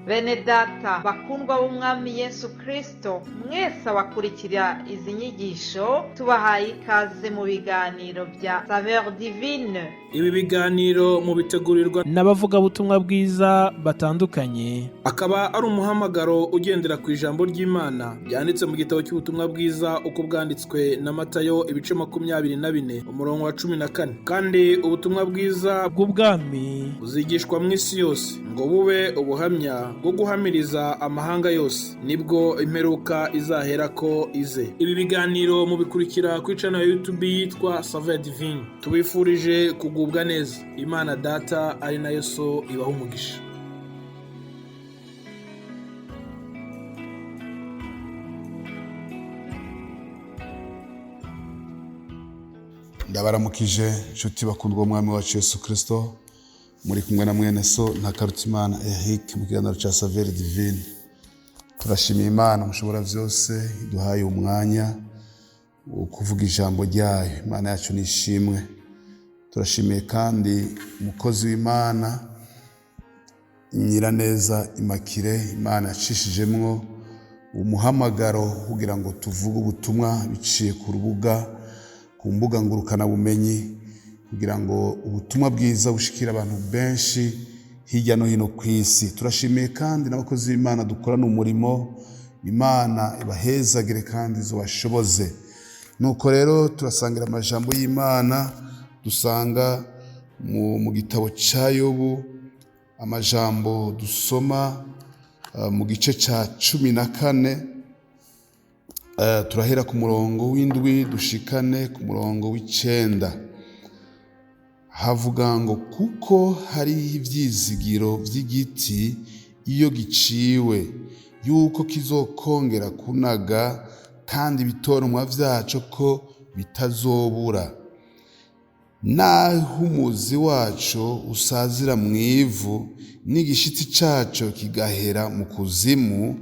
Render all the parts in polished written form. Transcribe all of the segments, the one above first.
Bene data bakundwa b'Umwami Yesu Kristo, mwese abakurikira izi nyigisho, tubahaye ikaze mu biganiro bya Saveur Divine. Ibi biganiro mubitegurirwa n'abavugabutumwa bwiza batandukanye, akaba ari umuhamagaro ugendera ku ijambo ry'Imana ryanditse mu gitabo cy'ubutumwa bwiza uko bwanditswe na Matayo, ibice 24, umurongo wa 14. Kandi ubutumwa bwiza bw'ubwami buzigishwa mu isi yose ngo bube ubuhamya bwo guhamiriza amahanga yose, nibwo imperuka izaherako ize. Ibi biganiro mubikurikira kuri channel ya YouTube yitwa Saveur Divine. Tubifurije kugubwa neza. Imana Data ari nayo So ibaha umugisha. Ndabaramukije inshuti bakundwa umwami wacu Yesu Kristo. Muri kumwe na mwene so Ntakarutimana Eric mu kiganiro cya Saveur Divine. Turashimiye Imana mushobora byose iduhaye umwanya wo kuvuga ijambo ryayo. Imana yacu ni ishimwe. Turashimiye kandi umukozi w'Imana Nyiraneza Immaculée, Imana yacishijemwo umuhamagaro kugira ngo tuvuge ubutumwa biciye ku rubuga, ku mbuga ngurukanabumenyi, kugira ngo ubutumwa bwiza bushikire abantu benshi hirya no hino ku isi. Turashimiye kandi n'abakozi b'Imana dukorana umurimo. Imana ibahezagire kandi izobashoboze. Nuko rero turasangira amajambo y'Imana dusanga mu gitabo ca Yobu, amajambo dusoma mu gice ca 14. Turahera ku murongo w'7 dushikane ku murongo w'9. Havuga ngo: kuko hari ivyizigiro vy'igiti iyo giciwe, yuko kizokongera kunaga, kandi ibitoromwa vyaco ko bitazobura. Naho umuzi waco usazira mw'ivu, n'igishitsi caco kigahera mu kuzimu,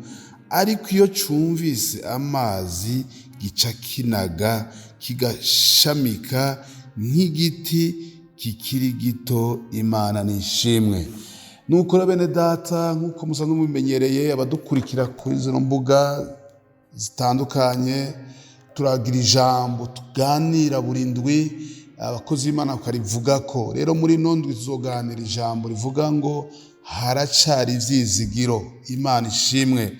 ariko iyo cumvise amazi gica kinaga, kigashamika nk'igiti kikiri gito. Imana nishimwe. Nuko rero bene data, nk'uko musanzwe mubimenyereye, abadukurikira kuri zino mbuga zitandukanye, turagira ijambo tuganira buri ndwi, abakozi b'Imana bakarivugako. Rero muri ino ndwi tuzoganira ijambo rivuga ngo haracari ivyizigiro. Imana ishimwe.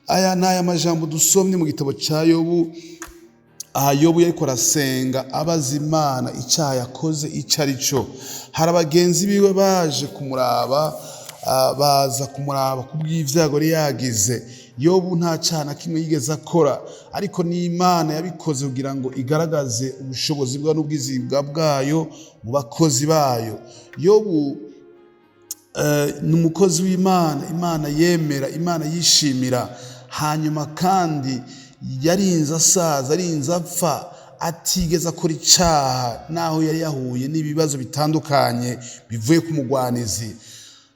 Aya ni aya majambo dusomye mu gitabo ca Yobu. Aha Yobu yariko arasenga abaza Imana icaha yakoze ico ari co. Hari abagenzi biwe baje kumuraba, baza kumuraba kubw'ivyago yari yagize. Yobu nta caha na kimwe yigeze akora, ariko ni Imana yabikoze kugira ngo igaragaze ubushobozi bwa n'ubwizigwa bwayo mu bakozi bayo. Yobu ni umukozi w'Imana, Imana yemera, Imana yishimira. Hanyuma kandi yarinze asaza, arinze apfa atigeze akora icaha, naho yari yahuye n'ibibazo bitandukanye bivuye ku mugwanizi.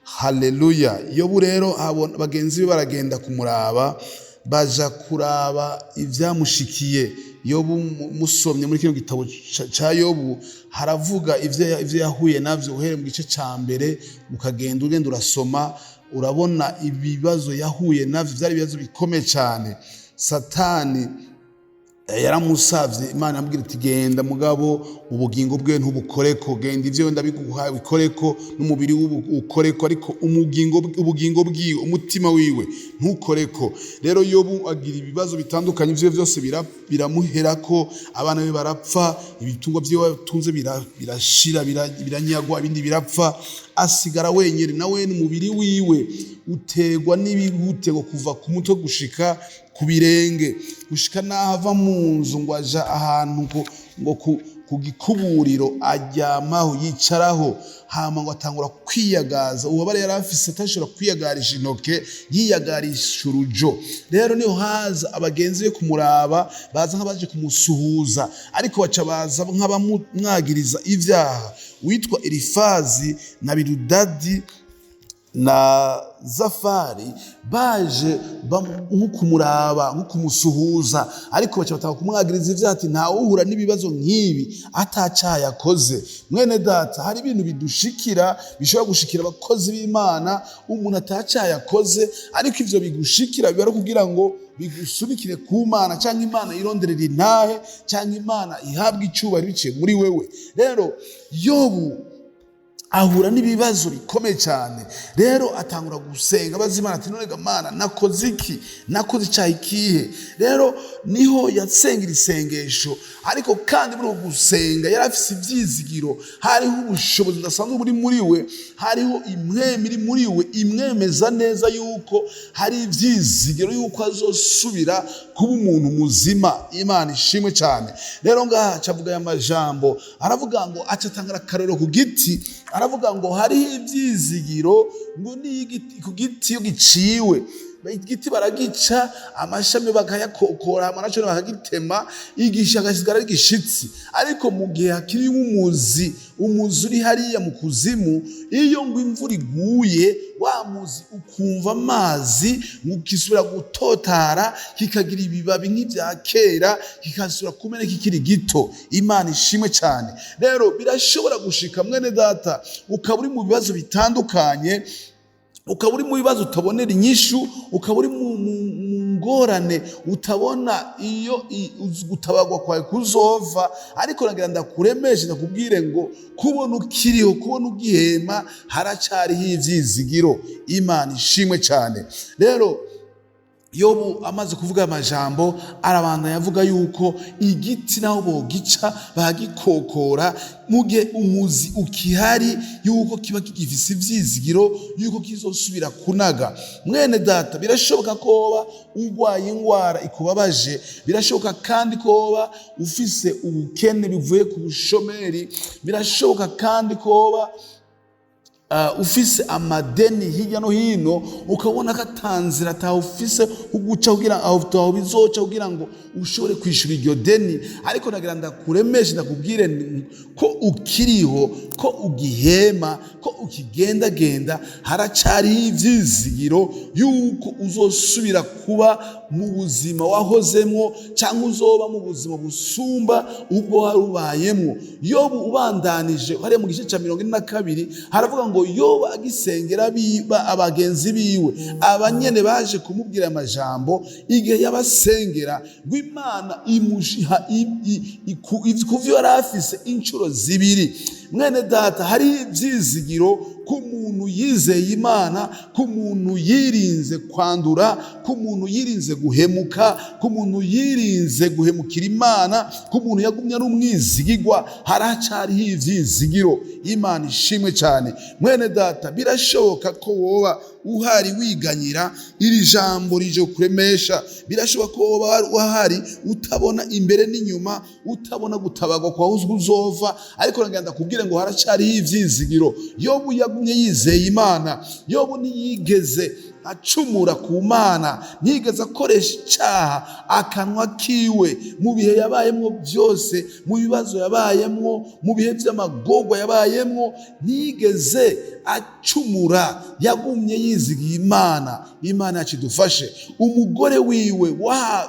Haleluya. Yobu rero bagenzi be baragenda kumuraba, baja kuraba ivyamushikiye. Yobu musomye muri kino gitabo ca Yobu, haravuga ivyo yahuye navyo uhereye mu gice ca mbere, ukagenda ugenda urasoma, urabona ibibazo yahuye navyo vyari ibibazo bikomeye cane. Satani yaramusavye, Imana yamubwira iti genda mugabo ubugingo bwe ntubukoreko, genda ivyo ndabiguhaye ubikoreko, n'umubiri ukoreko, ariko ubugingo bwiwe, umutima wiwe ntukoreko. Rero Yobu agira ibibazo bitandukanye, ivyo vyose biramuherako, abana be barapfa, ibitungwa vyiwe atunze birashira, biranyagwa, ibindi birapfa, asigara wenyene. Nawe n'umubiri wiwe utegwa n'ibigutego kuva ku mutwe gushika ku birenge, gushika n'aho ava mu nzu ngo aja ahantu ngo ku gikuburiro aryamaho, yicaraho, hama ngo atangura kwiyagaza. Ububabare yari afise atashobora kwiyagarisha intoke, yiyagarisha urujo. Rero niho haza abagenzi be kumuraba, baza nk'abaje kumusuhuza, ariko baca baza nk'abamwagiriza ivyaha. Witwa Elifazi na Biludadi Na Zafari baje nko kumuraba, nko kumusuhuza, ariko baca batanga kumwagiriza ivyaha, ati ntawuhura n'ibibazo nk'ibi atacaha yakoze. Mwene data, hari ibintu bidushikira, bishobora gushikira abakozi b'Imana, umuntu atacaha yakoze, ariko ivyo bigushikira biba ari kugira ngo bigusunikire ku Mana, cyangwa Imana ironderera intahe, cyangwa Imana ihabwe icyubahiro biciye muri wewe. Rero Yobu ahura n'ibibazo bikomeye cyane. Rero atangura gusenga abaza Imana ati: "None ga Mana, nakoze iki? Nakoze icyaha ikihe?" Rero niho yasengera isengesho, ariko kandi muri uko gusenga yari afise ibyizigiro. Hariho ubushobozi budasanzwe buri muri we, hariho impwemu iri muri we imwemeza neza yuko hari ibyizigiro yuko azosubira kuba umuntu muzima. Imana ishimwe cyane. Rero ngaha aca avuga aya majambo, aravuga ngo, aca atanga akarorero ku giti, aravuga ngo hariho ibyizigiro, ngo niyo igiti, ku giti iyo giciwe, igiti baragica, amashami bakayakokora, hama naco bakagitema, igisha agasigara ari igishitsi. Ariko mu gihe hakiri umuzi, umuzi uri hariya mu kuzimu, iyo ngo imvura iguye, wa muzi ukumva amazi, ngo kisubira gutotara, kikagira ibibabi nk'ibya kera, kikasubira kumera kikiri gito. Imana ishimwe cyane. Rero birashobora gushika, mwene data, ukaba uri mu bibazo bitandukanye, ukaba uri mu bibazo utabonera inyishu, ukaba uri mu ngorane utabona iyo gutabagwa kwawe kuzova. Ariko nagira ndakuremeshe, ndakubwire ngo kubona ukiriho, kubona ugihema, haracyariho ivyizigiro. Imana ishimwe cyane. Rero Yobu amaze kuvuga amajambo, arabandanya avuga yuko igiti naho bogica bakagikokora, mu gihe umuzi ukihari, yuko kiba kigifise ivyizigiro yuko kizosubira kunaga. Mwene data, birashoboka ko woba urwaye ingwara ikubabaje, birashoboka kandi ko woba ufise ubukene bivuye ku bushomeri, birashoboka kandi ko woba ufise amadeni hirya no hino, ukabona ko atanzira atawufise uguca kugira aho bizoca kugira ngo ushobore kwishura iryo deni. Ariko nagira ndakuremeshe, ndakubwire ko ukiriho, ko ugihema, ko ukigendagenda, haracariho ivyizigiro yuko uzosubira kuba mu buzima wahozemwo, cyangwa uzoba mu buzima busumba ubwo wari ubayemwo. Yobu ubandanije hariya mu gice cya 42, haravuga ngo Yobu agisengera abagenzi biwe, abanyene baje kumubwira amajambo, igihe yabasengera, ngo Imana imushiha ku vyo yari afise inshuro zibiri. Mwene data, hari ivyizigiro ku muntu yizeye Imana, ku muntu yirinze kwandura, ku muntu yirinze guhemuka, ku muntu yirinze guhemukira Imana, ku muntu yagumye ari umwizigigwa, haracariho ivyizigiro. Imana ishimwe cyane. Mwene data, birashoboka ko woba uhari wiganyira, iri jambo rije kuremesha. Birashoboka ko woba uhari utabona imbere n'inyuma, utabona gutabagwa kwawe uzova, ariko nagira ndakubwire ngo haracariho ivyizigiro. Yobu yagumye yizeye Imana. Yobu ntiyigeze acumura ku Mana, ntiyigeze akoresha icyaha akanwa kiwe mu bihe yabayemwo byose, mu bibazo yabayemwo, mu bihe by'amagorwa yabayemwo, ntiyigeze acumura, yagumye yizigiye Imana. Imana yacu idufashe. Umugore wiwe,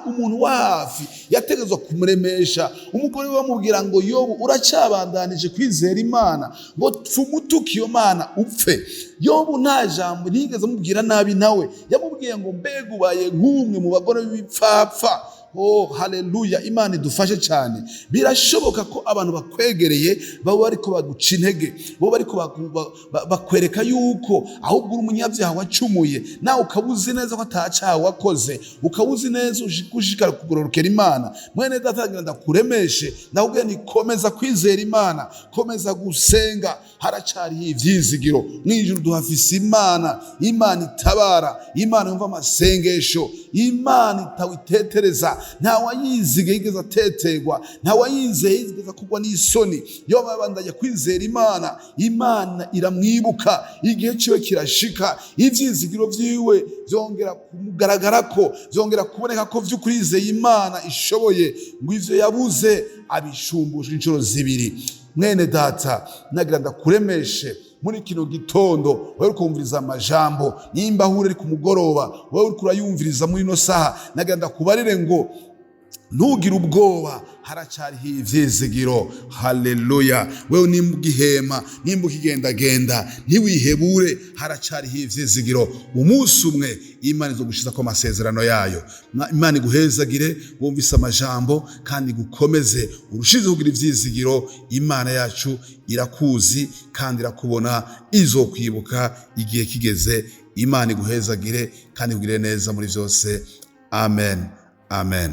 umuntu wa hafi yategetswe kumuremesha, umugore we bamubwira ngo: "Yobu, uracyabandanije kwizera Imana? Ngo pfumutuke iyo Mana upfe." Yobu nta jambo ntiyigeze amubwira nabi, nawe yamubwiye ngo: "Mbega ubaye nk'umwe mu bagore b'ibipfapfa." Oh, haleluya! Imana idufashe cyane. Birashoboka ko abantu bakwegereye baba bariko baguca intege, bo bariko bakwereka yuko ahubwo uri umunyabyaha wacumuye, nawe ukaba uzi neza ko atacaha wakoze, ukaba uzi neza ushishikara kugororokera Imana. Mwene data, ngira ndakuremeshe, ndakubwira ni komeza kwizera Imana, komeza gusenga, haracariho ivyizigiro. Mw'ijuru duhafise Imana, Imana itabara, Imana yumva amasengesho, Imana itawitetereza. Nta wayizige yigeze ateterwa, nta wayizeye yigeze kugwa n'isoni. Iyo babandanya kwizera Imana, Imana iramwibuka, igihe ciwe kirashika, ivyizigiro vyiwe vyongera kumugaragara, ko vyongera kuboneka ko vy'ukuri yizeye Imana ishoboye, ngo ivyo yabuze abishumbusha inshuro zibiri. Mwene data, nagira ndakuremeshe muri kino gitondo, wowe uri kumviriza amajambo, nimba aho uri ku mugoroba, wowe uri kurayumviriza muri ino saha, nagira ndakubarire ngo ntugire ubwoba, haracyariho ivyizigiro. Haleluya! Wewe nimba ugihema, nimba ukigendagenda, ntiwihebure, haracyariho ivyizigiro. Umunsi umwe Imana izogushiza ko amasezerano yayo. Imana iguhezagire wumvise amajambo kandi igukomeze urushize kugira ivyizigiro. Imana yacu irakuzi kandi irakubona, izokwibuka igihe kigeze. Imana iguhezagire kandi ikugirire neza muri vyose. Amen, amen.